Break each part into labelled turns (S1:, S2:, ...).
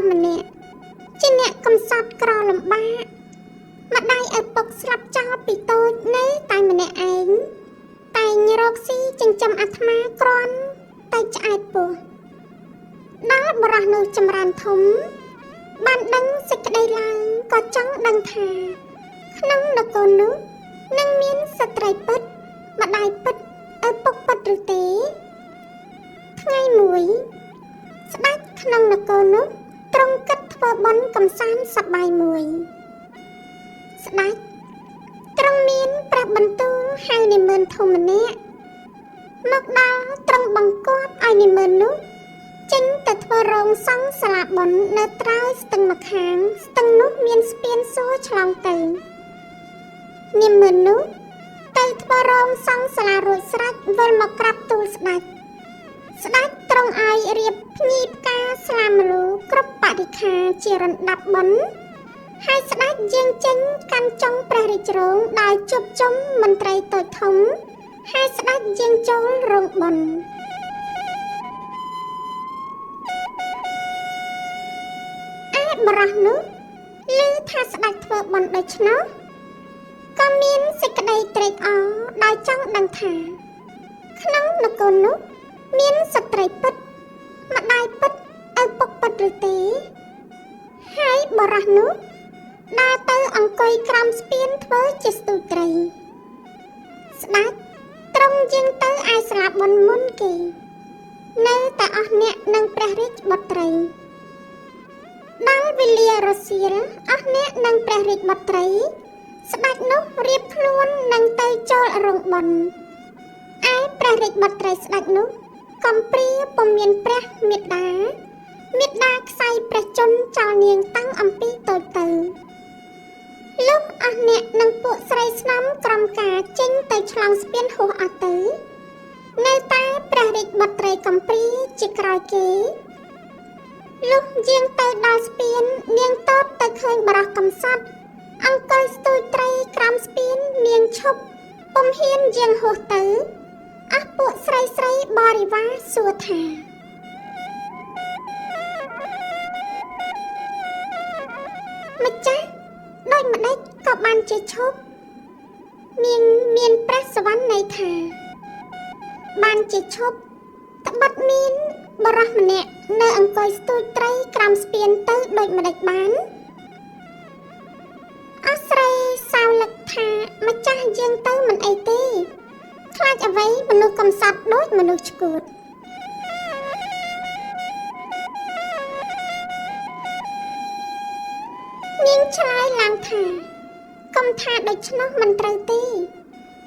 S1: សម្នាក់ជាអ្នកកំសត់ក្រលំបាកម្ដាយឪពុកស្លាប់ចោលពីតូចនៅតែម្នាក់ឯងតែងរកស៊ីចិញ្ចឹមអាត្មាគ្រាន់តែឆ្អែតពោះដល់បរោះនោះចម្រើនធំបានដឹងសេចក្តីឡើងក៏ចង់ដឹងថាក្នុងនគរនោះនឹងមានស្ត្រីពិតម្ដាយពិតឪពុកពិតឬទេថ្ងៃមួយស្ដេចក្នុងនគរនោះទ្រង់គិតធ្វើបុណ្យកំសាន្តសប្បាយមួយស្ដេចទ្រង់មានព្រះបន្ទូលហៅនាម៉ឺនធំម្នាក់មកដល់ទ្រង់បង្គាប់ឲ្យនាម៉ឺននោះចេញទៅធ្វើរោងសង់សាលាបុណ្យនៅត្រើយស្ទឹងម្ខាងស្ទឹងនោះមានស្ពានសួរឆ្លងទៅនាម៉ឺននោះទៅធ្វើរោងសង់សាលារួចស្រេចវិលមកក្រាបទូលស្ដេចស្ដេចទ្រង់ឲ្យរៀបភ្ញីផ្កាស្លាម្លូគ្រប់បរិខាជារណ្ដាប់បុណ្យហើយស្ដេចយាងចេញកាន់ចុងព្រះរាជរោងដោយជួបជុំមន្ត្រីតូចធំហើយស្ដេចយាងចូលរោងបុណ្យឯបរោះនោះឮថាស្ដេចធ្វើបុណ្យដូច្នោះក៏មានសេចក្តីត្រេកអរដោយចង់ដឹងថាក្នុងនគរនោះមានស្ត្រីពិតម្ដាយពិតឪពុកពិតឬទេហើយបរោះនោះដើរទៅអង្គុយក្រោមស្ពានធ្វើជាស្ទូចត្រីស្ដេចទ្រង់យាងទៅឯសាលាបុណ្យមុនគេនៅតែអស់អ្នកនិងព្រះរាជបុត្រីដល់វេលារសៀលអស់អ្នកនិងព្រះរាជបុត្រីស្ដេចនោះរៀបខ្លួននឹងទៅចូលរោងបុណ្យឯព្រះរាជបុត្រីស្ដេចនោះកំព្រាពុំមានព្រះមេដាមេដាខ្សែព្រះជន្មចោលនាងតាំងអំពីតូចទៅលុះអស់អ្នកនិងពួកស្រីស្នំក្រំការចេញទៅឆ្លងស្ពានហួសអស់ទៅនៅតែព្រះរាជបុត្រីកំព្រាជាក្រោយគេលុះយាងទៅដល់ស្ពាននាងតបទៅឃើញបរោះកំសត់អង្គុយស្ទូចត្រីក្រោមស្ពាននាងឈប់ពុំហ៊ានយាងហួសទៅអស់ពួកស្រីស្រីបរិវារសួរថាម្ចាស់ដូចម្ដេចក៏បានជាឈប់នាងមានព្រះសវណ្ណន័យថាបានជាឈប់ត្បិតមានបរោះម្នាក់នៅអង្គុយស្ទូចត្រីក្រោមស្ពានទៅដូចម្ដេចបានអស់ស្រីសៅលឹកថាម្ចាស់យាងទៅមិនអីទេខ្លាចអ្វីមនុស្សកំសត់ដូចមនុស្សឆ្កួតនាងឆ្លើយឡើងថាកុំថាដូច្នោះមិនត្រូវទេ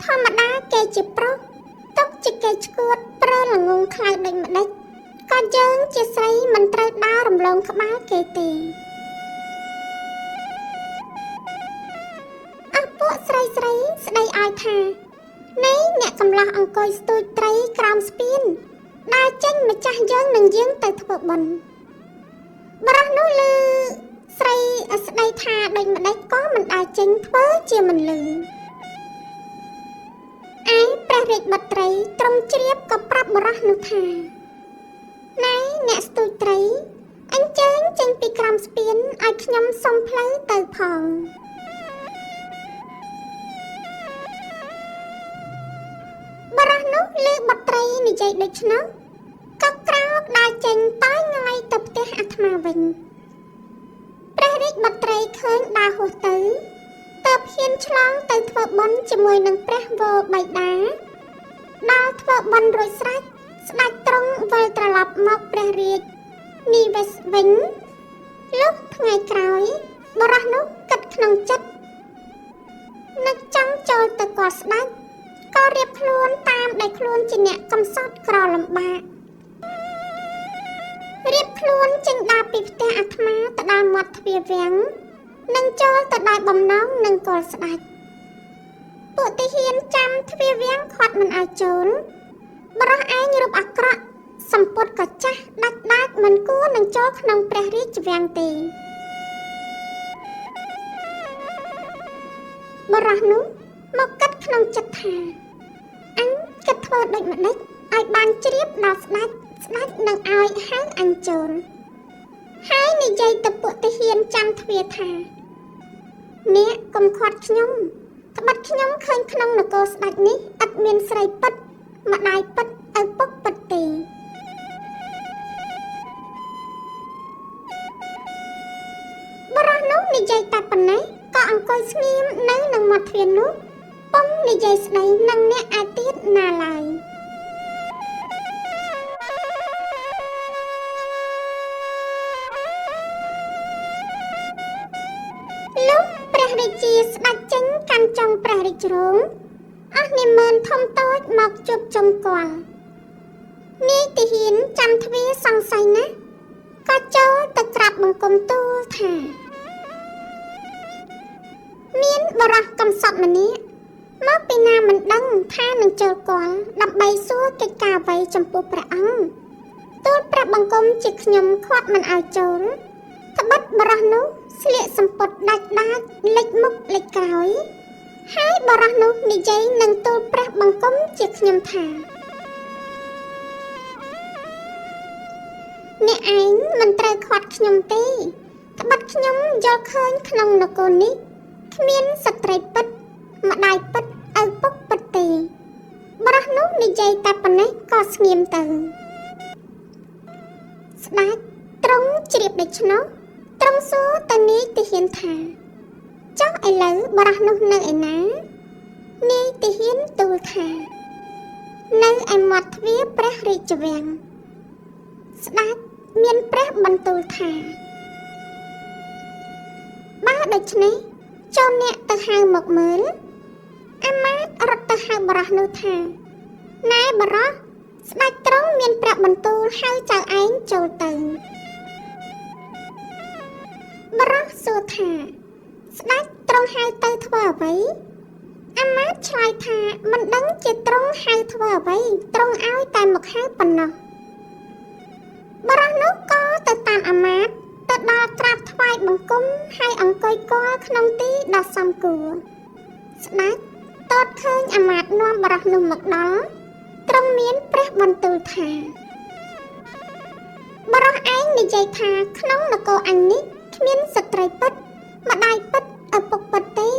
S1: ធម្មតាគេជាប្រុសទុកជាគេឆ្កួតប្រើល្ងងខ្លៅដូចម្ដេចក៏យើងជាស្រីមិនត្រូវដើររំលងក្បាលគេទេអស់ពួកស្រីស្រីស្ដីឲ្យថានៃអ្នកកំឡោះអង្គុយស្ទូចត្រីក្រោមស្ពានដើរចេញម្ចាស់យើងនឹងយាងទៅធ្វើបុណ្យបរោះនោះឮស្រីស្ដីថាដូចម្ដេចក៏មិនដើរចេញធ្វើជាមិនឮឯព្រះរាជបុត្រីទ្រង់ជ្រាបក៏ប្រាប់បរោះនោះថាណែអ្នកស្ទូចត្រីអញ្ជើញចេញពីក្រោមស្ពានឲ្យខ្ញុំសុំផ្លូវទៅផងបរោះនោះឮបុត្រីនិយាយដូច្នោះក៏ក្រោកដើរចេញតើងាយទៅផ្ទះអាត្មាវិញព្រះរាជបុត្រីឃើញដើរហួសទៅទើបហ៊ានឆ្លងទៅធ្វើបុណ្យជាមួយនឹងព្រះវរបិតាដល់ធ្វើបុណ្យរួចស្រេចស្ដេចទ្រង់វិលត្រឡប់មកព្រះរាជនិវេសវិញលុះថ្ងៃក្រោយបរោះនោះគិតក្នុងចិត្តនឹកចង់ចូលទៅកល់ស្ដេចក៏រៀបខ្លួនតាមដែលខ្លួនជាអ្នកកំសត់ក្រលំបាករៀបខ្លួនចេញដើរពីផ្ទះអាត្មាទៅដល់មាត់ទ្វារវាំងនិងចូលទៅដោយបំណងនឹងកល់ស្ដេចពួកទាហានចាំទ្វារវាំងខាត់មិនឲ្យចូលបរោះឯងរូបអាក្រក់សម្ពុតក៏ចាស់ដាច់ដាចមិនគួរនឹងចូលក្នុងព្រះរាជវាំងទេបរោះនោះមកគិតក្នុងចិត្តថាអញគិតធ្វើដូចម្ដេចឲ្យបានជ្រាបដល់ស្ដេចស្ដេចនឹងឲ្យហៅអញចូល ហើយនិយាយទៅពួកទាហានចាំទ្វារថាអ្នកកុំខាត់ខ្ញុំត្បិតខ្ញុំឃើញក្នុងនគរស្ដេចនេះឥតមានស្រីពិតម្ដាយពិតឪពុកពិតទេបុរសនោះនិយាយតែប៉ុណ្ណេះក៏អង្គុយស្ងៀមនៅនឹងមាត់ទ្វារនោះពុំនិយាយស្ដីនឹងអ្នកឯទៀតណាឡើយលុះព្រះរាជាស្ដេចចេញកាន់ចុងព្រះរាជរោងអស់នាម៉ឺនធំតូចមកជួបជុំគាល់នាយទាហានចាំទ្វារសង្ស័យណាស់ក៏ចូលទៅក្រាបបង្គំទូលថាមានបុរសកំសត់ម្នាក់មកពីណាមិនដឹងថានឹងចូលគាល់ដើម្បីសួរកិច្ចការអ្វីចំពោះព្រះអង្គទូលព្រះបង្គំជាខ្ញុំខាត់មិនឲ្យចូលត្បិតបុរសនោះស្លៀកសំពត់ដាច់ដាចលិចមុខលិចក្រោយហើយបុរសនោះនិយាយនឹងទូលព្រះបង្គំជាខ្ញុំថាអ្នកឯងមិនត្រូវខាត់ខ្ញុំទេត្បិតខ្ញុំយល់ឃើញក្នុងនគរនេះគ្មានស្ត្រីពិតម្ដាយពិតឪពុកពិតទេបុរសនោះនិយាយតែប៉ុណ្ណេះក៏ស្ងៀមទៅស្ដេចទ្រង់ជ្រាបដូច្នោះទ្រង់សួរទៅនាយទាហានថាចុះឥឡូវបុរសនោះនៅឯណានាយទាហានទូលថានៅឯមាត់ទ្វារព្រះរាជវាំងស្ដេចមានព្រះបន្ទូលថាបើដូច្នេះចូលអ្នកទៅហៅមកមើលអាមាត្យរត់ទៅហៅបុរសនោះថាណែបុរសស្ដេចទ្រង់មានព្រះបន្ទូលហៅចៅឯងចូលទៅបុរសសួរថាស្ដេចទ្រង់ហៅទៅធ្វើអ្វីអាមាត្យឆ្លើយថាមិនដឹងជាទ្រង់ហៅធ្វើអ្វីទ្រង់ឲ្យតែមកហៅប៉ុណ្ណោះបុរសនោះក៏ទៅតាមអាមាត្យទៅដល់ក្រាបថ្វាយបង្គំហើយអង្គុយគាល់ក្នុងទីដ៏សមគួរស្ដេចទតឃើញអាមាត្យនាំបុរសនោះមកដល់ទ្រង់មានព្រះបន្ទូលថាបុរសឯងនិយាយថាក្នុងនគរអញនេះគ្មានស្ត្រីពិតម្ដាយពិតឪពុកពិតទេ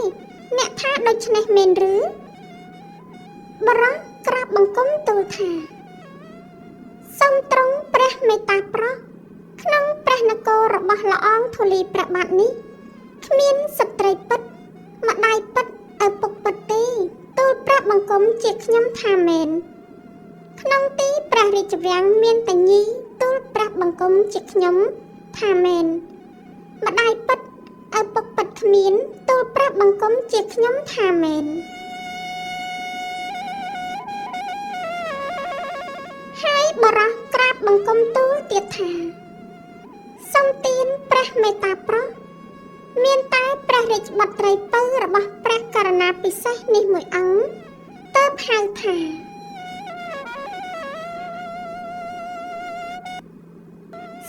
S1: អ្នកថាដូច្នេះមែនឬបុរសក្រាបបង្គំទូលថាសូមទ្រង់ព្រះមេត្តាប្រោសក្នុងព្រះនគររបស់ល្អងធូលីព្រះបាទនេះគ្មានស្ត្រីពិតម្ដាយពិតឪពុកពិតទេទូលព្រះបង្គំជាខ្ញុំថាមែនក្នុងទីព្រះរាជវាំងមានតែញីទូលព្រះបង្គំជាខ្ញុំថាមែនម្ដាយពិតឪពុកពិតគ្មានទូលព្រះបង្គំជាខ្ញុំថាមែនហើយបុរសក្រាបបង្គំទូលទៀតថាសូមទានព្រះមេត្តាប្រោសមានតែព្រះរាជបុត្រីពៅរបស់ព្រះករណាពិសេសនេះមួយអង្គទើបហៅថា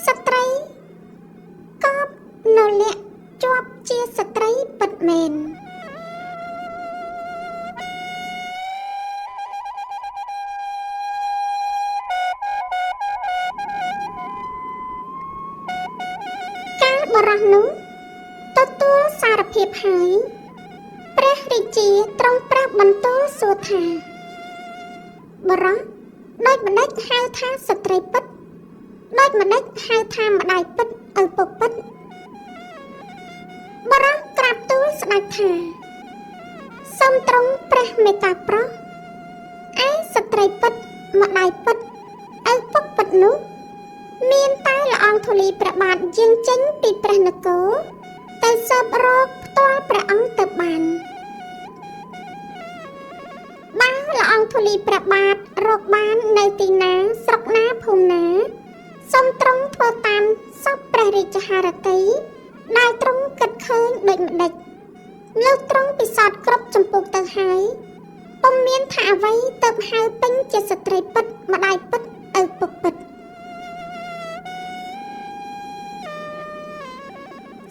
S1: ស្ត្រីកបនលៈជាប់ជាស្ត្រីពិតមែនកាលបុរសនោះទទួលសារភាពហើយព្រះរាជាទ្រង់ព្រះបន្ទូលសួរថាបុរសដូចម្ដេចហៅថាស្ត្រីពិតដូចម្ដេចហៅថាម្ដាយពិតឪពុកពិតបុរសក្រាបទូលស្ដេចថាសូមទ្រង់ព្រះមេត្តាប្រោសឯស្ត្រីពិតម្ដាយពិតឪពុកពិតនោះមានតែល្អងធូលីព្រះបាទយាងចេញពីព្រះនគរទៅស៊ើបរកផ្ទាល់ព្រះអង្គទៅបានបើល្អងធូលីព្រះបាទរកបាននៅទីណាស្រុកណាភូមិណាសូមទ្រង់ធ្វើតាមសពព្រះរាជហឫទ័យដែលទ្រង់គិតឃើញដូចម្ដេចលុះទ្រង់ពិសោធន៍គ្រប់ចំពោះទៅហើយពុំមានថាអ្វីទៅហៅពេញជាស្ត្រីពិតម្ដាយពិតឪពុកពិត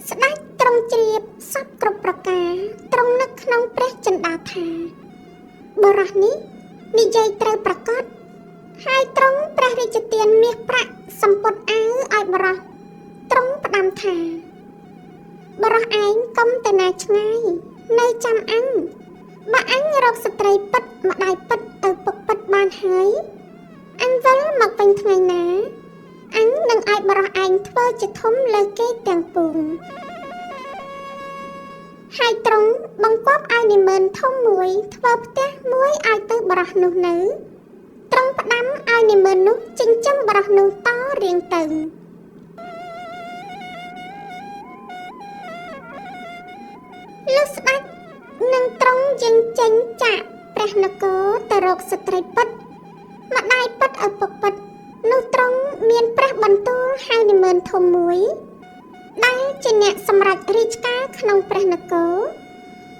S1: ស្ដេចទ្រង់ជ្រាបសពគ្រប់ប្រការទ្រង់នឹកក្នុងព្រះចិន្តាថាបុរសនេះនិយាយត្រូវប្រកបហើយទ្រង់ព្រះរាជទានមាសប្រាក់សំពត់អាវឲ្យបុរសទ្រង់ ផ្ដាំថាបុរសឯងកុំទៅណាឆ្ងាយនៅចាំអញបើអញរកស្ត្រីពិតម្ដាយពិតឪពុកពិតបានហើយអញវិលមកវិញថ្ងៃណាអញនឹងឲ្យបុរសឯងធ្វើជាធំលើគេទាំងពួងហើយទ្រង់បង្គាប់ឲ្យនាម៉ឺនធំមួយធ្វើផ្ទះមួយឲ្យទៅបុរសនោះនៅទ្រង់ផ្ដាំឲ្យនាម៉ឺននោះចិញ្ចឹមបុរសនោះតរៀងទៅលុះស្ដេចនឹងទ្រង់យាងចេញចាកព្រះនគរទៅរកស្ត្រីពិតម្ដាយពិតឪពុកពិតនោះទ្រង់មានព្រះបន្ទូលហៅនាម៉ឺនធំមួយដែលជាអ្នកសម្រេចរាជការក្នុងព្រះនគរ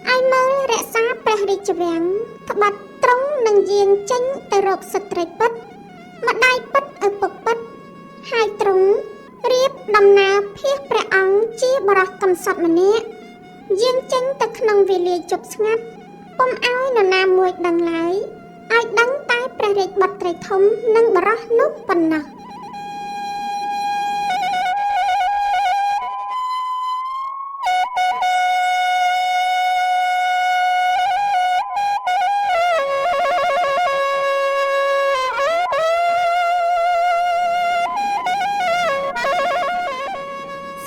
S1: ឲ្យមើលរក្សាព្រះរាជវាំងត្បិតទ្រង់នឹងយាងចេញទៅរកស្ត្រីពិតម្ដាយពិតឪពុកពិតហើយទ្រង់រៀបដំណើរភៀសព្រះអង្គជាបុរសកំសត់ម្នាក់យាងចេញទៅក្នុងវេលាជប់ស្ងាត់ពុំឲ្យនរណាមួយដឹងឡើយឲ្យដឹងតែព្រះរាជបុត្រីធំនិងបុរសនោះប៉ុណ្ណោះ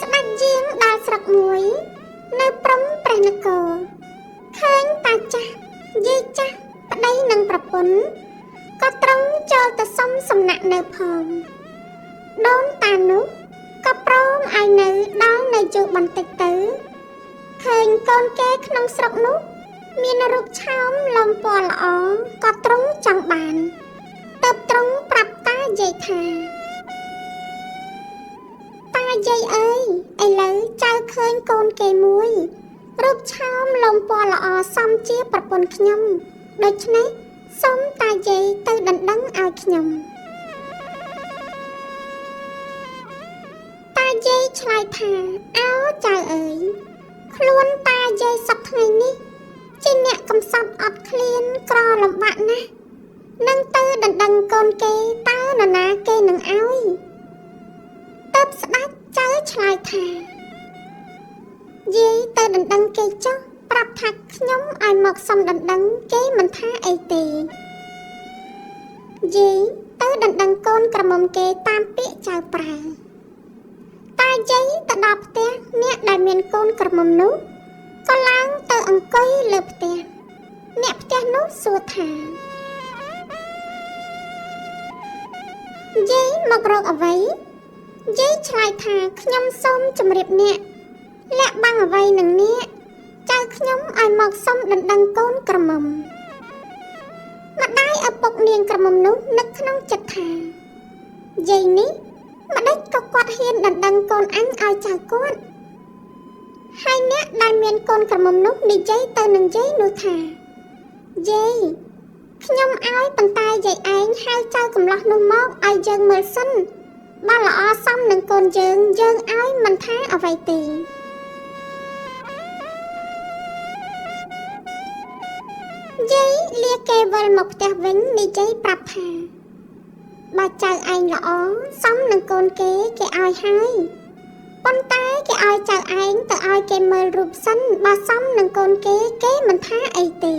S1: ស្ដេចយាងដល់ស្រុកមួយនៅព្រំព្រះនគរឃើញតាចាស់យាយចាស់ប្តីនិងប្រពន្ធក៏ត្រង់ចូលទៅសុំសំណាក់នៅផងដូនតានោះក៏ព្រមឲ្យនៅដល់នៅយូរបន្តិចទៅឃើញកូនគេក្នុងស្រុកនោះមានរូបឆោមលំពណ៌ល្អក៏ត្រង់ចង់បានទើបត្រង់ប្រាប់តាយាយថាតាយាយអើយឥឡូវចៅឃើញកូនគេមួយរូបឆោមលំពណ៌ល្អសមជាប្រពន្ធខ្ញុំដូច្នេះសូមតាយាយទៅដណ្ដឹងឲ្យខ្ញុំតាយាយឆ្លើយថាអោចៅអើយខ្លួនតាយាយសប្តាហ៍ថ្ងៃនេះជាអ្នកកំសត់អត់ឃ្លានក្រលំបាកណាស់នឹងទៅដណ្ដឹងកូនគេតើនរណាគេនឹងឲ្យទើបស្ដេចចៅឆ្លើយថាយាយទៅដណ្ដឹងគេចុះប្រាប់ថាខ្ញុំឲ្យមកសុំដណ្ដឹងគេមិនថាអីទេយាយទៅដណ្ដឹងកូនក្រមុំគេតាមពាក្យចៅប្រើតាយាយទៅដល់ផ្ទះអ្នកដែលមានកូនក្រមុំនោះក៏ឡើងទៅអង្គុយលើផ្ទះអ្នកផ្ទះនោះសួរថាយាយមករកអ្វីយាយឆ្លើយថាខ្ញុំសូមជម្រាបអ្នកលាក់បាំងអ្វីនឹងអ្នកចៅខ្ញុំឲ្យមកសុំដណ្ដឹងកូនក្រមុំម្ដាយឪពុកនាងក្រមុំនោះនឹកក្នុងចិត្តថាយាយនេះម្ដេចក៏គាត់ហ៊ានដណ្ដឹងកូនអញឲ្យចៅគាត់ហើយអ្នកដែលមានកូនក្រមុំនោះនិយាយទៅនឹងយាយនោះថាយាយខ្ញុំឲ្យប៉ុន្តែយាយឯងហៅចៅកំឡោះនោះមកឲ្យយើងមើលសិនបើល្អសមនឹងកូនយើងយើងឲ្យមិនថាអ្វីទេយាយលាគេវិលមកផ្ទះវិញនិយាយប្រាប់ថាបើចៅឯងល្អសមនឹងកូនគេគេឲ្យហើយប៉ុន្តែគេឲ្យចៅឯងទៅឲ្យគេមើលរូបសិនបើសមនឹងកូនគេគេមិនថាអីទេ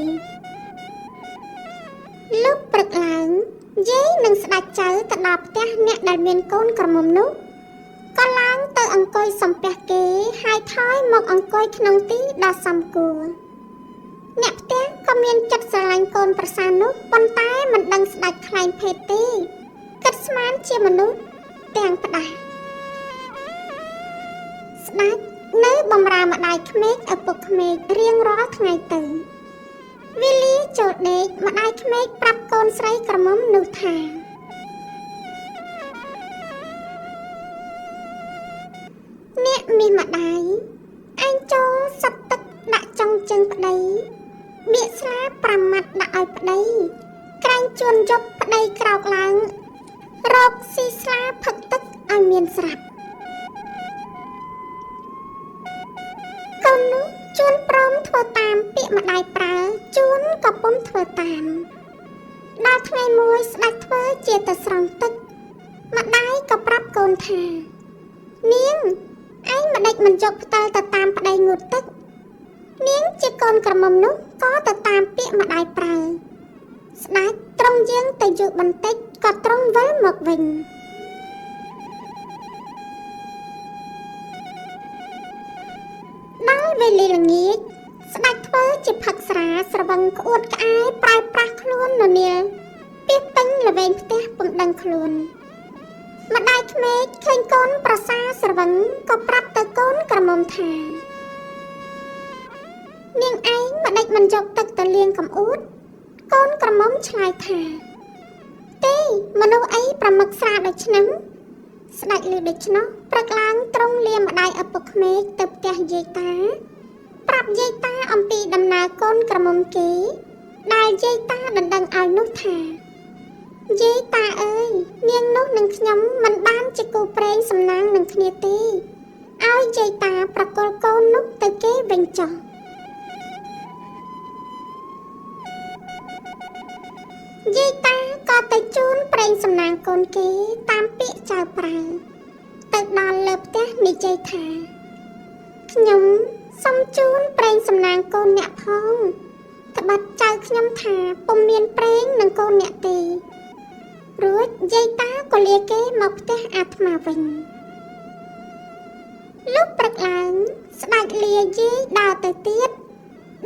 S1: លុះព្រឹកឡើងយាយនឹងស្ដេចចៅទៅដល់ផ្ទះអ្នកដែលមានកូនក្រមុំនោះក៏ឡើងទៅអង្គុយសំពះគេហើយថយមកអង្គុយក្នុងទីដ៏សមគួរអ្នកផ្ទះក៏មានចិត្តស្រឡាញ់កូនប្រសានោះប៉ុន្តែមិនដឹងស្ដេចខ្លែងភេទទេគិតស្មានជាមនុស្សទាំងផ្ដាស់ស្ដេចនៅបំរើម្ដាយក្មេកឪពុកក្មេករៀងរាល់ថ្ងៃទៅវេលាចូលដេកម្ដាយក្មេកប្រាប់កូនស្រីក្រមុំនោះថាអ្នកមានម្ដាយឯងចូលសឹកទឹកដាក់ចុងជើងប្តីបៀកស្លា5ម៉ាត់ដាក់ឲ្យប្តីក្រែងជួនយប់ប្តីក្រោកឡើងរកស៊ីស្លាផឹកទឹកឲ្យមានស្រាប់កូននោះជួនព្រមធ្វើតាមពាក្យម្ដាយប្រើជួនក៏ពុំធ្វើតាមដល់ថ្ងៃមួយស្ដេចធ្វើជាទៅស្រង់ទឹកម្ដាយក៏ប្រាប់កូនថានាង ម្ដេចមិនយកផ្តិលទៅតាមប្តីងូតទឹកនាងជាកូនក្រមុំនោះក៏ទៅតាមពាក្យម្ដាយប្រើស្ដេចទ្រង់យាងទៅយូរបន្តិចក៏ទ្រង់វិលមកវិញដល់វេលាល្ងាចស្ដេចធ្វើជាផឹកស្រាស្រវឹងក្អួតក្អែប្រែប្រាស់ខ្លួនននាលពីពេញល្វែងផ្ទះពុំដឹងខ្លួនម្ដាយក្មេកឃើញកូនប្រសាស្រវឹងក៏ប្រាប់ទៅកូនក្រមុំថានាងឯងម្ដេចមិនយកទឹកទៅលាងកំអួតកូនក្រមុំឆ្លើយថាទេមនុស្សអីប្រមឹកស្រាដូច្នឹងស្ដេចឮដូច្នោះព្រឹកឡើងទ្រង់លាម្ដាយឪពុកក្មេកទៅផ្ទះយាយតាប្រាប់យាយតាអំពីដំណើរកូនក្រមុំគេដែលយាយតាដណ្ដឹងឲ្យនោះថាយាយតាអើយនាងនោះនឹងខ្ញុំមិនបានជាគូព្រេងសំណាងនឹងគ្នាទេឲ្យយាយតាប្រគល់កូននោះទៅគេវិញចុះយាយតាក៏ទៅជូនព្រេងសំណាងកូនគេតាមពាក្យចៅប្រើទៅដល់លើផ្ទះនិយាយថាខ្ញុំសូមជូនព្រេងសំណាងកូនអ្នកផងត្បិតចៅខ្ញុំថាពុំមានព្រេងនឹងកូនអ្នកទេរួចយាយតាក៏លាគេមកផ្ទះអាត្មាវិញលុះព្រឹកឡើងស្ដេចលាយាយដើរទៅទៀត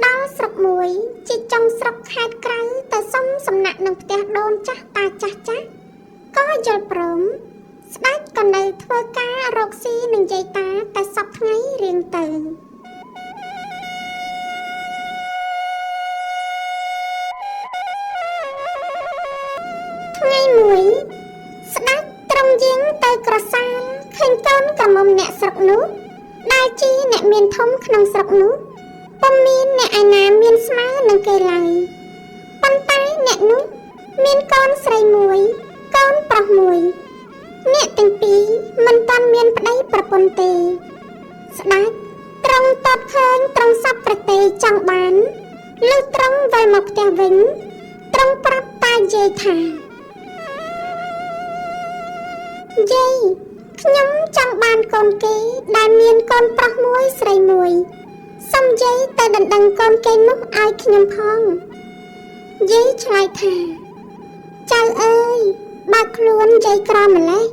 S1: ដល់ស្រុកមួយជាចុងស្រុកខេត្តក្រៅទៅសុំសំណាក់នឹងផ្ទះដូនចាស់តាចាស់ចាស់ក៏យល់ព្រមស្ដេចក៏នៅធ្វើការរកស៊ីនឹងយាយតាតែសប្តាហ៍ថ្ងៃរៀងទៅថ្ងៃមួយស្ដេចទ្រង់យាងទៅក្រសាលឃើញកូនក្រមុំអ្នកស្រុកនោះដែលជាអ្នកមានធំក្នុងស្រុកនោះពុំមានអ្នកឯណាមានស្មើនឹងគេឡើយប៉ុន្តែអ្នកនោះមានកូនស្រីមួយកូនប្រុសមួយអ្នកទាំងពីរមិនទាន់មានប្តីប្រពន្ធទេស្ដេចទ្រង់តបឃើញទ្រង់សពប្រទេចង់បានលុះទ្រង់វិលមកផ្ទះវិញទ្រង់ប្រាប់តាយាយថាយាយខ្ញុំចង់បានកូនគេដែលមានកូនប្រុសមួយស្រីមួយសូមយាយទៅដណ្ដឹងកូនគេនោះឲ្យខ្ញុំផងយាយឆ្លើយថាចៅអើយបើខ្លួនយាយក្រម្លេះ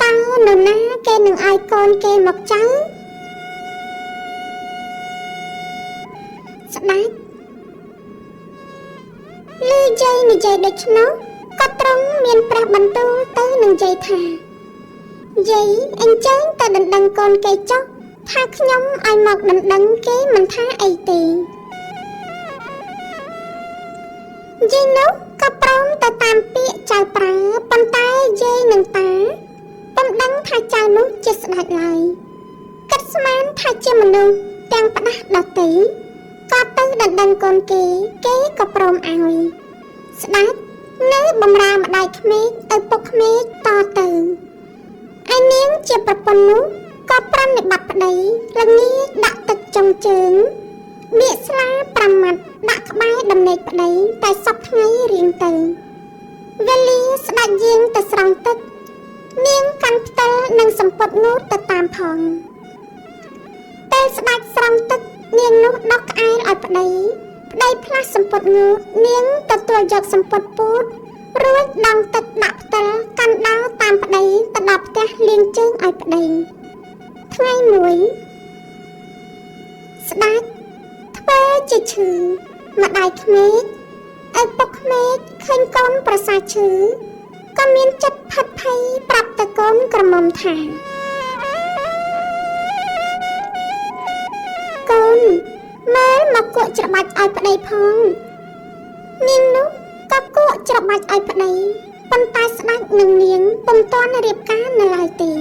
S1: តើនរណាគេនឹងឲ្យកូនគេមកចៅស្ដេចឮយាយនិយាយដូច្នោះក៏ទ្រង់មានព្រះបន្ទូលទៅនឹងយាយថាយាយអញ្ជើញទៅដណ្ដឹងកូនគេចុះថាខ្ញុំឲ្យមកដណ្ដឹងគេមិនថាអីទេយាយនោះក៏ព្រមទៅតាមពាក្យចៅប្រើប៉ុន្តែយាយនិងតាពុំដឹងថាចៅនោះជាស្ដេចឡើយគិតស្មានថាជាមនុស្សទាំងផ្ដាស់ដទៃក៏ទៅដណ្ដឹងកូនគេគេក៏ព្រមឲ្យស្ដេចនៅបំរើម្ដាយក្មេកឪពុកក្មេកតទៅឯនាងជាប្រពន្ធនោះក៏ប្រណិប័តប្តីល្ងាចដាក់ទឹកចុងជើងបៀកស្លា5ម៉ាត់ដាក់ក្បែរដំណេកប្តីតែសពថ្ងៃរៀងទៅវេលាស្ដេចយាងទៅស្រង់ទឹកនាងកាន់ផ្តិលនិងសំពត់ងូតទៅតាមផងពេលស្ដេចស្រង់ទឹកនាងនោះដោះក្អែលឲ្យប្តីប្តីផ្លាស់សំពត់ងូតនាងទទួលយកសំពត់ពូតរួចដងទឹកដាក់ផ្តិលកាន់ដើរតាមប្តីទៅដល់ផ្ទះលាងជើងឲ្យប្តីថ្ងៃមួយស្ដេចធ្វើជាឈឺម្ដាយក្មេកឪពុកក្មេកឃើញកូនប្រសាឈឺក៏មានចិត្តផិតភ័យប្រាប់ទៅកូនក្រមុំថាកូនមើលមកគក់ច្របាច់ឲ្យប្តីផងនាងនោះក៏គក់ច្របាច់ឲ្យប្តីប៉ុន្តែស្ដេចនិងនាងពុំទាន់រៀបការនៅឡើយទេ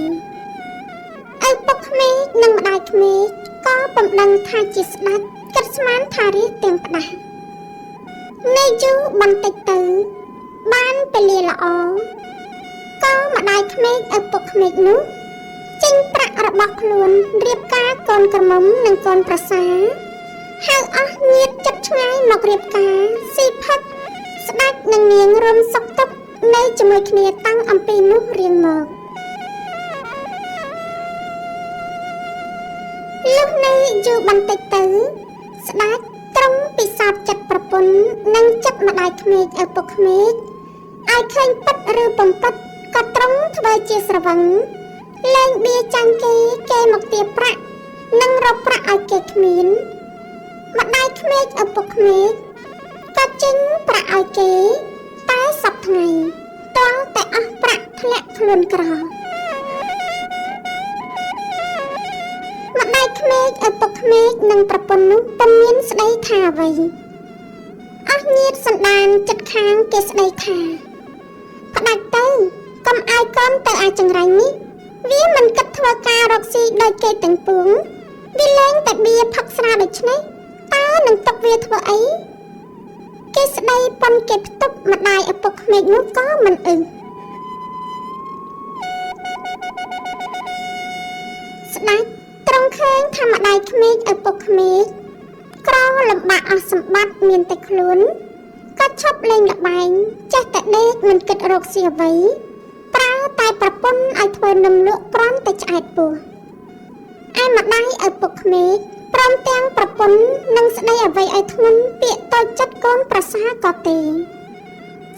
S1: ឪពុកក្មេកនិងម្ដាយក្មេកក៏ពុំដឹងថាជាស្ដេចគិតស្មានថារាជទាំងផ្ដាស់នៅយូរបន្តិចទៅបានពេលល្អក៏ម្ដាយក្មេកឪពុកក្មេកនោះចេញប្រាក់របស់ខ្លួនរៀបការកូនក្រមុំនិងកូនប្រសាហៅអស់ញាតិចិត្តឆ្ងាយមករៀបការស៊ីផឹកស្ដេចនិងនាងរួមសុខទុក្ខនៅជាមួយគ្នាតាំងអំពីនោះរៀងមក លុះនៅយូរបន្តិចទៅស្ដេចទ្រង់ពិសោធន៍ចិត្តប្រពន្ធនិងចិត្តម្ដាយក្មេកឪពុកក្មេកឲ្យឃើញពិតឬពុំពិតក៏ទ្រង់ធ្វើជាស្រវឹងលែងបៀចាញ់គេគេមកទាប្រាក់និងរកប្រាក់ឲ្យគេគ្មានម្ដាយក្មេកឪពុកក្មេកក៏ចេញប្រាក់ឲ្យគេតែសប្តាហ៍ថ្ងៃទាល់តែអស់ប្រាក់ធ្លាក់ខ្លួនក្រម្ដាយក្មេកឪពុកក្មេកនិងប្រពន្ធនោះពុំមានស្ដីថាអ្វីអស់ញាតិសន្តានចិត្តខាងគេស្ដីថាផ្ដាច់ទៅកុំឲ្យកូនទៅអាចង្រៃនេះវាមិនគិតធ្វើការរកស៊ីដោយគេទាំងពួងវាលែងតែបៀផឹកស្រាដូច្នេះតើនឹងទុកវាធ្វើអីគេស្ដីប៉ុនគេផ្ទប់ម្ដាយឪពុកក្មេកនោះក៏មិនអឹងស្ដេចទ្រង់ឃើញថាម្ដាយក្មេកឪពុកក្មេកក្រលំបាកអស់សម្បត្តិមានតែខ្លួនក៏ឈប់លេងល្បែងចេះតែដេកមិនគិតរកស៊ីអ្វីប្រើតែប្រពន្ធឲ្យធ្វើនំលក់គ្រាន់តែឆ្អែតពោះឯម្ដាយឪពុកក្មេកព្រមទាំងប្រពន្ធនិងស្ដីអ្វីឲ្យធ្ងន់ពាក្យតូចចិត្តកូនប្រសាក៏ទេ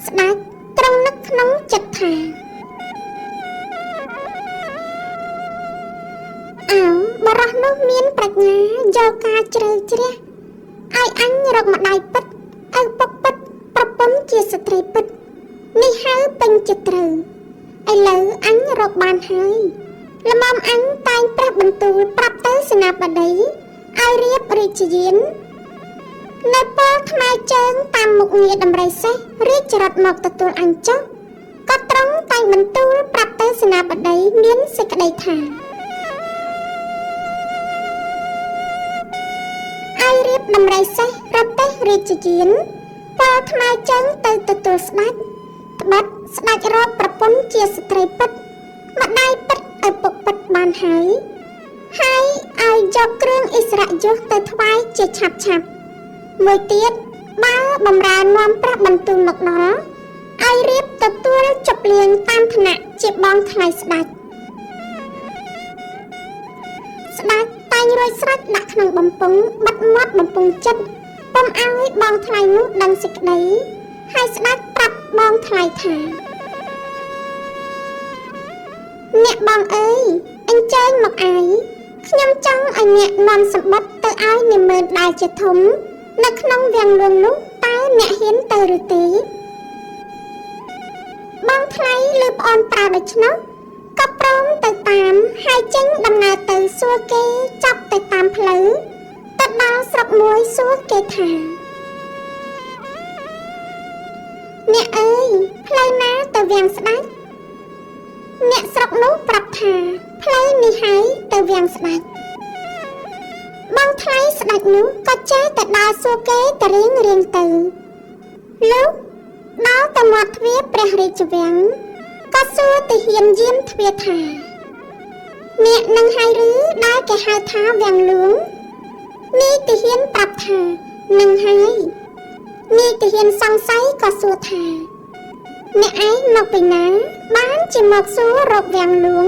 S1: ស្ដេចទ្រង់នឹកក្នុងចិត្តថាអើបរោះនោះមានប្រាជ្ញាយកការជ្រៅជ្រះឲ្យអញរកម្ដាយពិតឪពុកពិតប្រពន្ធជាស្ត្រីពិតនេះហៅពេញចិត្តត្រូវឥឡូវអញរកបានហើយល្មមអញតែងព្រះបន្ទូលប្រាប់ទៅសេនាបតីឲ្យរៀបរាជយាននៅពលថ្មើរជើងតាមមុខងារដំរីសេះរាជរថមកទទួលអញចុះក៏ត្រង់តែងបន្ទូលប្រាប់ទៅសេនាបតីមានសេចក្តីថាឲ្យរៀបដំរីសេះរទេះរាជយានពលថ្មើរជើងទៅទទួលស្ដេចត្បិតស្ដេចរកប្រពន្ធជាស្ត្រីពិតម្ដាយពិតឪពុកពិតបានហើយហើយឲ្យយកគ្រឿងអិសរាជយុសទៅថ្វាយជាឆាប់ឆាប់មួយទៀតបើបំរើនាំព្រះបន្ទូលមកដល់ឲ្យរៀបទទួលជប់លៀងតាមឋានៈជាបងថ្លៃស្ដេចស្ដេចតែងរួចស្រេចដាក់ក្នុងបំពង់បិទមាត់បំពង់ចិត្តពុំឲ្យបងថ្លៃនោះដឹងសេចក្តីហើយស្ដេចប្រាប់បងថ្លៃថាអ្នកបងអើយអញ្ជើញមកអាយខ្ញុំចង់ឲ្យអ្នកនាំសម្បត្តិទៅឲ្យនាម៉ឺនដែលជាធំនៅក្នុងវាំងលួងនោះតើអ្នកហ៊ានទៅឬទេបងថ្លៃលើប្អូនប្រើដូច្នោះក៏ព្រមទៅតាមហើយចេញដំណើរទៅសួរគេចាប់ទៅតាមផ្លូវទៅដល់ស្រុកមួយសួរគេថាអ្នកអើយផ្លូវណាទៅវាំងស្ដេចអ្នកស្រុកនោះប្រាប់ថាផ្លូវនេះហើយទៅវាំងស្ដេចបងថ្លៃស្ដេចនោះក៏ចេះតែដើរសួរគេទៅរៀងរៀងទៅលុះដល់ទៅមាត់ទ្វារព្រះរាជវាំងក៏សួរទាហានយាមទ្វារថាអ្នកនឹងហើយឬដែលគេហៅថាវាំងលួងនាយទាហានប្រាប់ថានឹងហើយនាយទាហានសង្ស័យក៏សួរថាអ្នកឯងមកពីណាបានជាមកសួររកវាំងលួង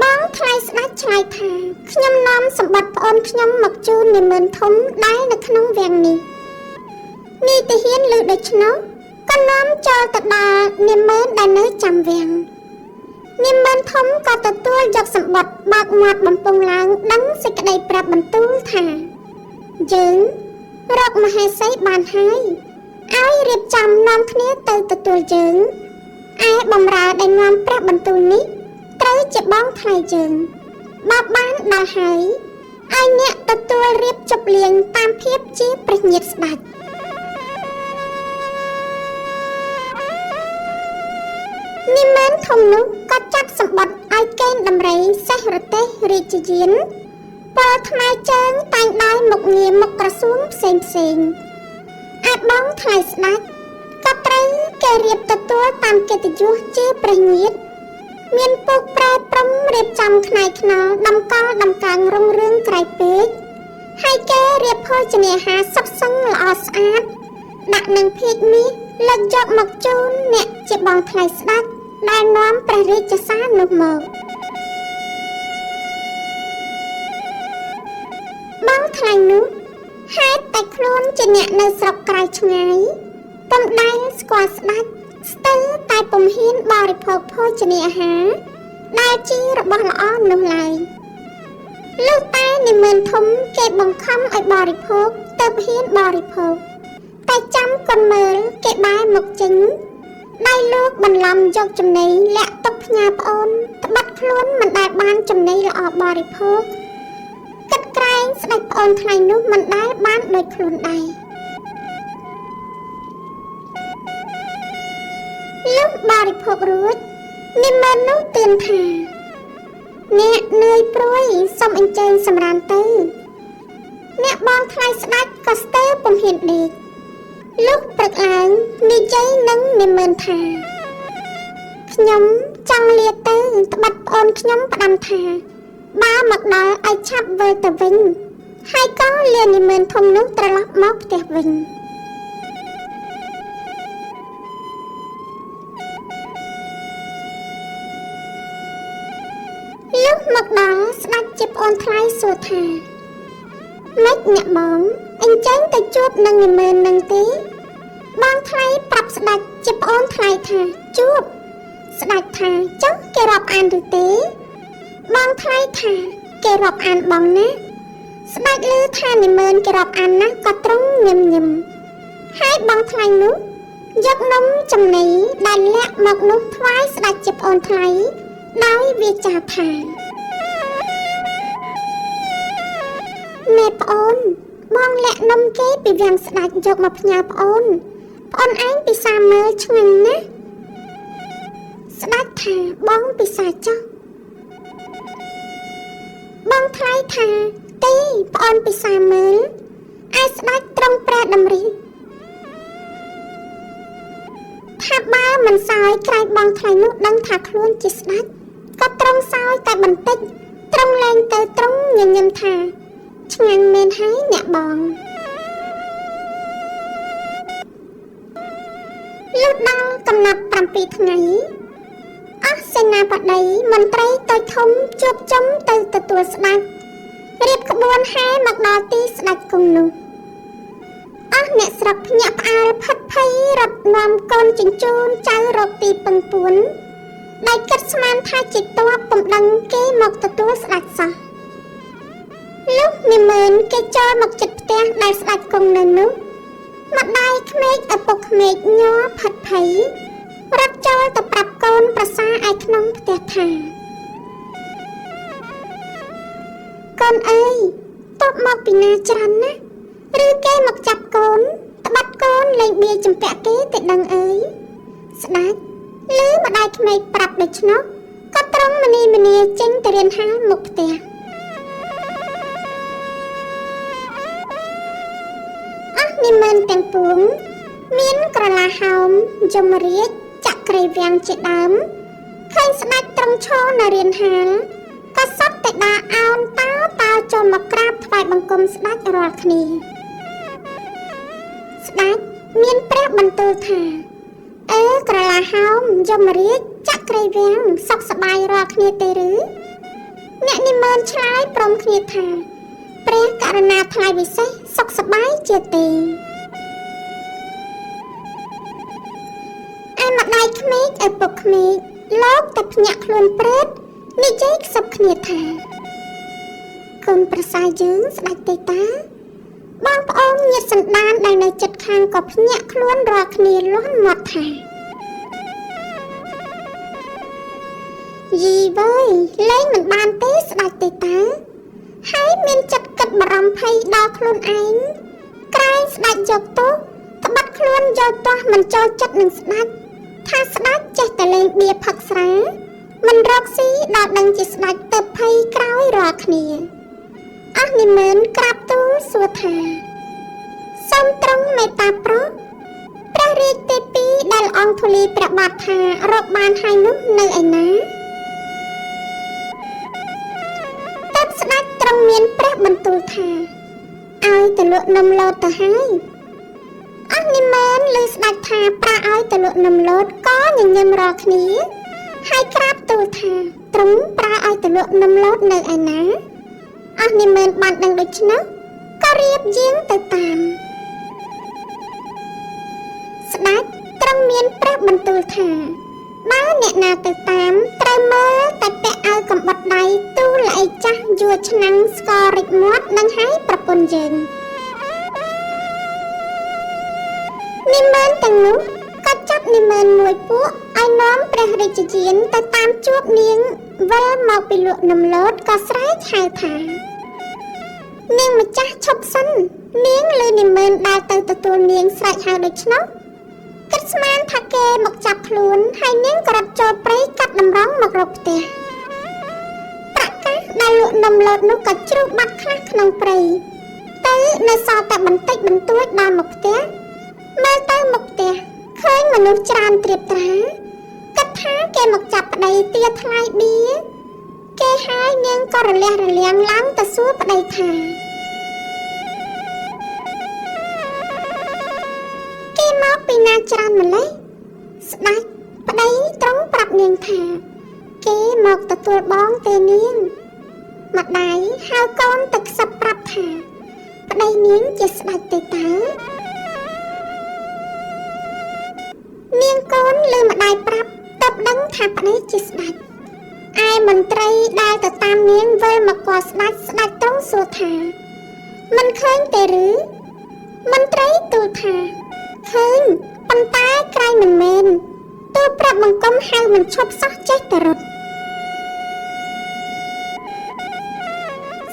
S1: បងថ្លៃស្ដេចឆ្លើយថាខ្ញុំនាំសម្បត្តិប្អូនខ្ញុំមកជូននាម៉ឺនធំដែលនៅក្នុងវាំងនេះនាយទាហានឮដូច្នោះក៏នាំចូលទៅដល់នាម៉ឺនដែលនៅចាំវាំងនាម៉ឺនធំក៏ទទួលយកសម្បត្តិបើកមាត់បំពង់ឡើងដឹងសេចក្តីប្រាប់បន្ទូលថាយើងរកមហេសីបានហើយឲ្យរៀបចំនាំគ្នាទៅទទួលយើងឯបំរើដែលនាំព្រះបន្ទូលនេះត្រូវជាបងថ្លៃយើងបើបានដល់ហើយឲ្យអ្នកទទួលរៀបជប់លៀងតាមភាពជាព្រះញាតិស្ដេចនាម៉ឺនធំនោះក៏ចាត់សម្បត្តិឲ្យកេណ្ឌដំរីសេះរទេះរាជយានពលថ្មើរជើងតែងដោយមុខងារមុខក្រសួងផ្សេងផ្សេងឯបងថ្លៃស្ដេចក៏ត្រូវគេរៀបទទួលតាមកិត្តិយសជាព្រះញាតិមានពូកប្រែព្រំរៀបចំខ្នាយខ្នល់ដំកល់ដំកើងរុងរឿងក្រៃពេកហើយគេរៀបភោជនាហារសុទ្ធសឹងល្អស្អាតដាក់នឹងភាជន៍មាសលើកយកមកជូនអ្នកជាបងថ្លៃស្ដេចដែលនាំព្រះរាជសារនោះមក ថ្លៃនោះហេតុតែខ្លួនជាអ្នកនៅស្រុកក្រៅឆ្ងាយពុំដែលស្គាល់ស្ដេចស្ទើរតែពុំហ៊ានបរិភោគភោជនាអាហារដែលជារបស់ល្អនោះឡើយលុះតែនាម៉ឺនធំគេបង្ខំឲ្យបរិភោគទើបហ៊ានបរិភោគតែចាំកូនមើលគេបែរមកចេញដៃលោកបន្លំយកចំណីលាក់ទុកផ្ញើប្អូនត្បិតខ្លួនមិនដែលបានចំណីល្អបរិភោគគិតក្រែងស្ដេចប្អូនថ្លៃនោះមិនដែលបានដូចខ្លួនដែរលុះបរិភោគរួចនាម៉ឺននោះទឿនថាអ្នកនឿយព្រួយសូមអញ្ជើញសម្រានទៅអ្នកបងថ្លៃស្ដេចក៏ស្ទើរពុំហ៊ានដេកលុះព្រឹកឡើងនិយាយនឹងនាម៉ឺនថាខ្ញុំចង់លាទៅត្បិតប្អូនខ្ញុំផ្ដាំថាបើមកដល់ឲ្យឆាប់វិលទៅវិញហើយក៏លានាម៉ឺនធំនោះត្រឡប់មកផ្ទះវិញលុះមកដល់ស្ដេចជាប្អូនថ្លៃសួរថាម៉េចអ្នកបងអញ្ចឹងទៅជួបនឹងនាម៉ឺននឹងទេបងថ្លៃប្រាប់ស្ដេចជាប្អូនថ្លៃថាជួបស្ដេចថាចុះគេរាប់អានឬទេបងថ្លៃថាគេរាប់អានបងណាស្ដេចឮថានាម៉ឺនគេរាប់អានណាស់ក៏ទ្រង់ញឹមញឹមហើយបងថ្លៃនោះយកនំចំណីដែលលាក់មកនោះថ្វាយស្ដេចជាប្អូនថ្លៃដោយវាចាថាម៉ែប្អូនបងលាក់នំគេពីវាំងស្ដេចយកមកផ្ញើប្អូនប្អូនឯងពិសាមើលឆ្ងាញ់ណាស់ស្ដេចថាបងពិសាចុះបងថ្លៃថាទេប្អូនពិសាមើលឯស្ដេចត្រង់ព្រះតម្រិះថាបើមិនសោយក្រែងបងថ្លៃនោះដឹងថាខ្លួនជាស្ដេចក៏ត្រង់សោយតែបន្តិចត្រង់លែងទៅត្រង់ញញឹមថាឆ្ងាញ់មែនហើយអ្នកបងលុះដល់កំណត់7ថ្ងៃអស់សេនាបតីមន្ត្រីតូចធំជួបជុំទៅទទួលស្ដេចរៀបក្បួនហែមកដល់ទីស្ដេចគង់នោះអស់អ្នកស្រុកភ្ញាក់ផ្អើលផិតភ័យរត់នាំកូនជញ្ជូនចៅរកទីពឹងពួនដែលគិតស្មានថាជាទ័ពពុំដឹងគេមកទទួលស្ដេចសោះលុះនាម៉ឺនគេចូលមកចិត្តផ្ទះដែលស្ដេចគង់នៅនោះម្ដាយក្មេកឪពុកក្មេកញ័រផិតភ័យរត់ចូលទៅប្រាប់កូនប្រសាឯក្នុងផ្ទះថាកូនអើយតបមកពីណាច្រើនណាស់ឬគេមកចាប់កូនត្បិតកូនលេងបៀចម្ពាក់គេទៅដឹងអើយស្ដេចឮម្ដាយក្មេកប្រាប់ដូច្នោះក៏ត្រង់មនីមនីចេញទៅរៀនហាលមុខផ្ទះអស់នាម៉ឺនទាំងពួងមានក្រឡាហោមយមរាជចក្រីវាំងជាដើមឃើញស្ដេចត្រង់ឈរនៅរៀនហាលក៏សត្វតែដើរអោនតោតោចូលមកក្រាបថ្វាយបង្គំស្ដេចរាល់គ្នាស្ដេចមានព្រះបន្ទូលថាអើក្រឡាហោមយមរាជចក្រីវាំងសុខសប្បាយរាល់គ្នាទេឬអ្នកនាម៉ឺនឆ្លើយព្រមគ្នាថាព្រះករុណាថ្លៃវិសេសសុខសប្បាយជាទេឯម្ដាយក្មេកឪពុកក្មេកលោកតែភ្ញាក់ខ្លួនព្រេតនិយាយខ្សឹបគ្នាថាកូនប្រសាយើងស្ដេចទេតាបងប្អូនញាតិសន្តានដែលនៅចិត្តខាងក៏ភ្ញាក់ខ្លួនរាល់គ្នាលាន់មាត់ថាយីវើយលែងមិនបានទេស្ដេចទេតាហើយមានចិត្តគិតបារម្ភភ័យដល់ខ្លួនឯងក្រែងស្ដេចយកទោសត្បិតខ្លួនយកទោសមិនចូលចិត្តនឹងស្ដេចថាស្ដេចចេះតែលេងបៀផឹកស្រាមិនរកស៊ីដល់ដឹងជាស្ដេចទៅភ័យក្រោយរាល់គ្នាអស់នាម៉ឺនក្រាបទូលសួរថាសូមត្រង់មេត្តាប្រោសព្រះរាជទេពីដែលអង្គធូលីព្រះបាទថារកបានហើយនោះនៅឯណាតើស្ដេចត្រង់មានព្រះបន្ទូលថាឲ្យទៅលក់នំលោតទៅហើយអស់នាម៉ឺនឮស្ដេចថាប្រាឲ្យទៅលក់នំលោតក៏ញញឹមរាល់គ្នាហើយក្រាបទូលថាទ្រង់ប្រើឲ្យទៅលក់នំលោតនៅឯណាអស់នាម៉ឺនបានដឹងដូច្នោះ ក៏រៀបយាងទៅតាមស្ដេចទ្រង់មានព្រះបន្ទូលថាបើអ្នកណាទៅតាមត្រូវមើលតែពាក់អាវកំបុតដៃទូលល្អីចាស់យួរឆ្នាំងស្កររិចមាត់នឹងឲ្យប្រពន្ធយើងនាម៉ឺនទាំងនោះក៏ចាប់នាម៉ឺនមួយពួកឲ្យនាំព្រះរាជយានទៅតាមជួបនាងវិលមកពីលក់នំលតក៏ស្រែកហៅថានាងម្ចាស់ឈប់សិននាងឮនាម៉ឺនដើរទៅទទួលនាងស្រែកហៅដូច្នោះគិតស្មានថាគេមកចាប់ខ្លួនហើយនាងក៏រត់ចូលព្រៃកាត់តម្រង់មករកផ្ទះប្រកាសដែលលក់នំលតនោះក៏ជ្រុះបាត់ខ្លះក្នុងព្រៃទៅនៅសល់តែបន្តិចបន្តួចដល់មកផ្ទះមើលទៅមុខផ្ទះឃើញមនុស្សច្រើនត្រៀបត្រាគិតថាគេមកចាប់ប្តីទាថ្លៃបៀគេហើយនាងក៏រលះរលាងឡើងទៅសួរប្តីថាគេមកពីណាច្រើនម្ល៉េះស្ដេចប្តីទ្រង់ប្រាប់នាងថាគេមកទទួលបងទេនាងម្ដាយហៅកូនទៅខ្សឹបប្រាប់ថាប្តីនាងជាស្ដេចទេតើនាងកូនលើម្ដាយប្រាប់តបដឹងថាប្តីជាស្ដេចឯមន្ត្រីដែលទៅតាមនាងវិលមកគាល់ស្ដេចស្ដេចទ្រង់សួរថាមិនឃើញទេឬមន្ត្រីទូលថាឃើញប៉ុន្តែក្រៃមិនមែនទូលប្រាប់បង្គំហៅមិនឈប់សោះចេះតែរត់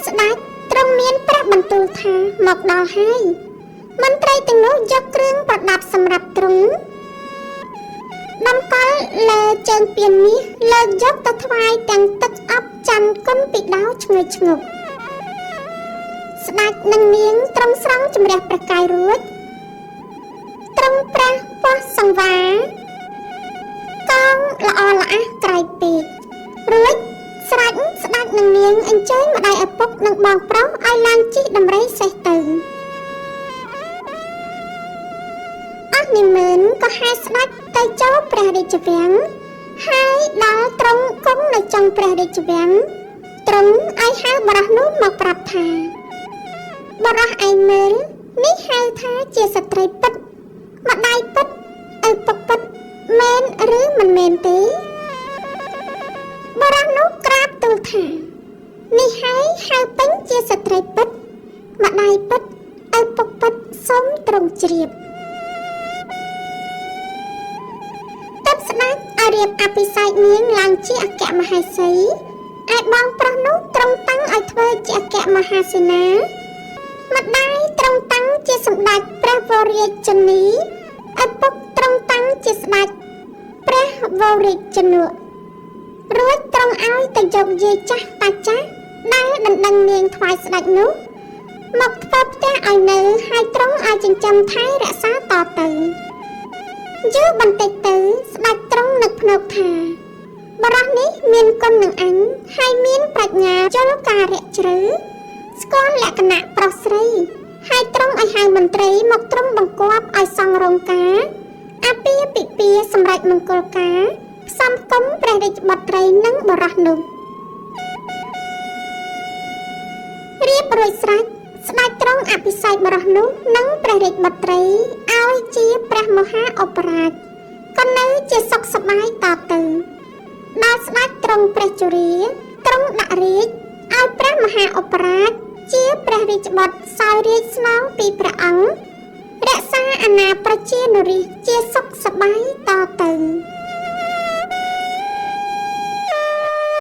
S1: ស្ដេចទ្រង់មានព្រះបន្ទូលថាមកដល់ហើយមន្ត្រីទាំងនោះយកគ្រឿងប្រដាប់សម្រាប់ទ្រង់តម្កល់លើជើងពានមាសលើកយកទៅថ្វាយទាំងទឹកអប់ច័ន្ទគុណពីដោឈ្ងុយឈ្ងប់ស្ដេចនិងនាងទ្រង់ស្រង់ជំរះព្រះកាយរួចទ្រង់ព្រះពោះសង្វាកងល្អល្អះក្រៃពេករួចស្រេចស្ដេចនិងនាងអញ្ជើញម្ដាយឪពុកនិងបងប្រុសឲ្យឡើងជិះដំរីសេះទៅអស់នាម៉ឺនក៏ហែស្ដេចទៅចូលព្រះរាជវាំងហើយដល់ទ្រង់គង់នៅចុងព្រះរាជវាំងទ្រង់ឲ្យហៅបុរសនោះមកប្រាប់ថាបុរសឯងមើលនេះហៅថាជាស្ត្រីពិតម្ដាយពិតឪពុកពិតមែនឬមិនមែនទេបុរសនោះក្រាបទូលថានេះហើយហៅពេញជាស្ត្រីពិតម្ដាយពិតឪពុកពិតសូមទ្រង់ជ្រាបស្ដេចឲ្យរៀបអភិសេកនាងឡើងជាអគ្គមហេសីឯបងប្រុសនោះទ្រង់តាំងឲ្យធ្វើជាអគ្គមហាសេនាម្ដាយទ្រង់តាំងជាសម្ដេចព្រះវររាជនីឪពុកទ្រង់តាំងជាស្ដេចព្រះវររាជនុរួចទ្រង់ឲ្យទៅយកយាយចាស់តាចាស់ដែលដណ្ដឹងនាងថ្វាយស្ដេចនោះមកធ្វើផ្ទះឲ្យនៅហើយទ្រង់ឲ្យចិញ្ចឹមថែរក្សាតទៅយូរបន្តិចទៅស្ដេចទ្រង់នឹកភ្នែកថាបុរសនេះមានគុណនឹងអញហើយមានប្រាជ្ញាយល់ការៈជ្រៅស្គាល់លក្ខណៈប្រុសស្រីហើយទ្រង់ឲ្យហៅមន្ត្រីមកទ្រង់បង្គាប់ឲ្យសង់រោងការអាពាហ៍ពិពាហ៍សម្រេចមង្គលការផ្សំគុំព្រះរាជបុត្រីនិងបុរសនោះរៀបរួចស្រេចស្ដេចទ្រង់អភិសេកបុរសនោះនិងព្រះរាជបុត្រីឲ្យជាព្រះមហាឧបរាជក៏នៅជាសុខសប្បាយតទៅដល់ស្ដេចទ្រង់ព្រះជរាទ្រង់ដាក់រាជឲ្យព្រះមហាឧបរាជជាព្រះរាជបុត្រសោយរាជស្នងពីព្រះអង្គរក្សាអាណាប្រជានុរាស្ត្រជាសុខសប្បាយតទៅ។